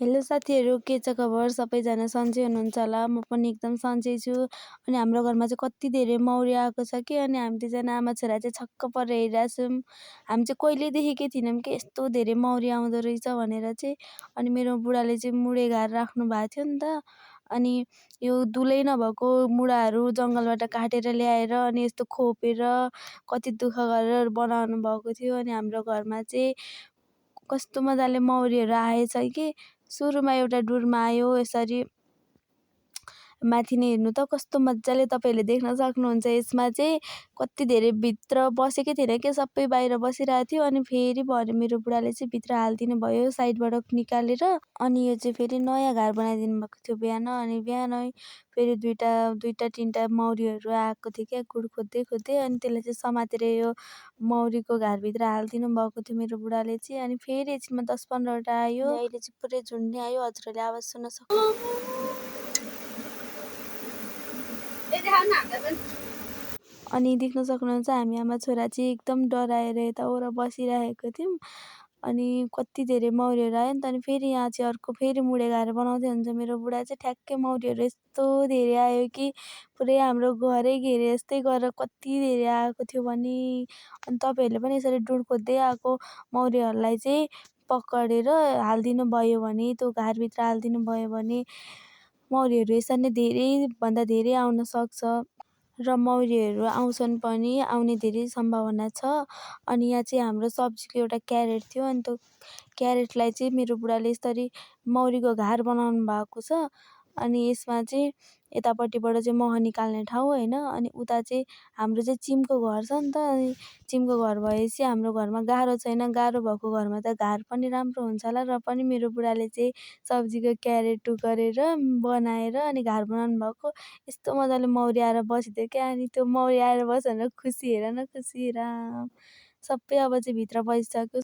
Hello साथीहरू, के छ खबर? सबैजना सन्चै हुनुहुन्छ होला। म पनि एकदम सन्चै छु। अनि हाम्रो घरमा चाहिँ कति धेरै मौरी आएको छ कि, अनि हामी दुईजना आमा छोरा चाहिँ छक्क परेर हेरिरहेछौँ। हामी चाहिँ कहिले देखेकै थिएनौँ कि यस्तो धेरै मौरी आउँदो रहेछ भनेर चाहिँ। अनि मेरो बुढाले चाहिँ मुडे घार राख्नु भएको थियो नि त। अनि यो दुलै नभएको मुढाहरू जङ्गलबाट काटेर ल्याएर अनि यस्तो खोपेर कति दुःख गरेर बनाउनु भएको थियो। अनि हाम्रो घरमा चाहिँ कस्तो मजाले मौरीहरू आएछ कि। सुरुमा एउटा डुरमा आयो, यसरी माथि नै हेर्नु त कस्तो मजाले तपाईँहरूले देख्न सक्नुहुन्छ। यसमा चाहिँ कति धेरै भित्र बसेकै थिएन क्या, सबै बाहिर बसिरहेको थियो। अनि फेरि भरे मेरो बुढाले चाहिँ भित्र हालिदिनु भयो साइडबाट निकालेर। अनि यो चाहिँ फेरि नयाँ घर बनाइदिनु भएको थियो बिहान। अनि बिहानै फेरि दुईटा तिनवटा मौरीहरू आएको थियो क्या, गुड खोज्दै खोज्दै। अनि त्यसलाई चाहिँ समातेर यो मौरीको घरभित्र हालिदिनु भएको थियो मेरो बुढाले चाहिँ। अनि फेरि एकछिनमा 10-15वटा आयो। अहिले चाहिँ पुरै झुन्डी आयो, हजुरहरूले आवाज सुन्न सक्नुहुन्छ। अनि देख्न सक्नुहुन्छ हामी आमा छोरा चाहिँ एकदम डराएर यताउता बसिरहेको थियौँ। अनि कति धेरै मौरीहरू आयो नि त। अनि फेरि यहाँ चाहिँ अर्को फेरि मुडे घार बनाउँदै हुन्छ मेरो बुढा चाहिँ। ठ्याक्कै मौरीहरू यस्तो धेरै आयो कि पुरै हाम्रो घरै घेरे जस्तै गरेर कति धेरै आएको थियो भने। अनि तपाईँहरूले पनि यसरी डुँड खोज्दै आएको मौरीहरूलाई चाहिँ पक्रेर हालिदिनु भयो भने, त्यो घरभित्र हालिदिनु भयो भने मौरीहरू यसरी नै धेरैभन्दा धेरै आउन सक्छ। र मौरीहरू आउँछन् पनि, आउने धेरै सम्भावना छ। अनि यहाँ चाहिँ हाम्रो सब्जीको एउटा क्यारेट थियो। अनि त्यो क्यारेटलाई चाहिँ मेरो बुढाले यसरी मौरीको घार बनाउनु भएको छ। अनि यसमा चाहिँ यतापट्टिबाट चाहिँ मह निकाल्ने ठाउँ होइन, अनि उता चाहिँ हाम्रो चाहिँ चिमको घर छ नि त। अनि चिमको घर भएपछि हाम्रो घरमा गाह्रो छैन। गाह्रो भएको घरमा त घार पनि राम्रो हुन्छ होला। र पनि मेरो बुढाले चाहिँ सब्जीको क्यारेट टुक्रेर बनाएर अनि घार बनाउनु भएको। यस्तो मजाले मौरी आएर बसिदियो क्या। अनि त्यो मौरी आएर बस्यो भने खुसी हेर न, खुसी राम। सबै अब चाहिँ भित्र बसिसक्यो।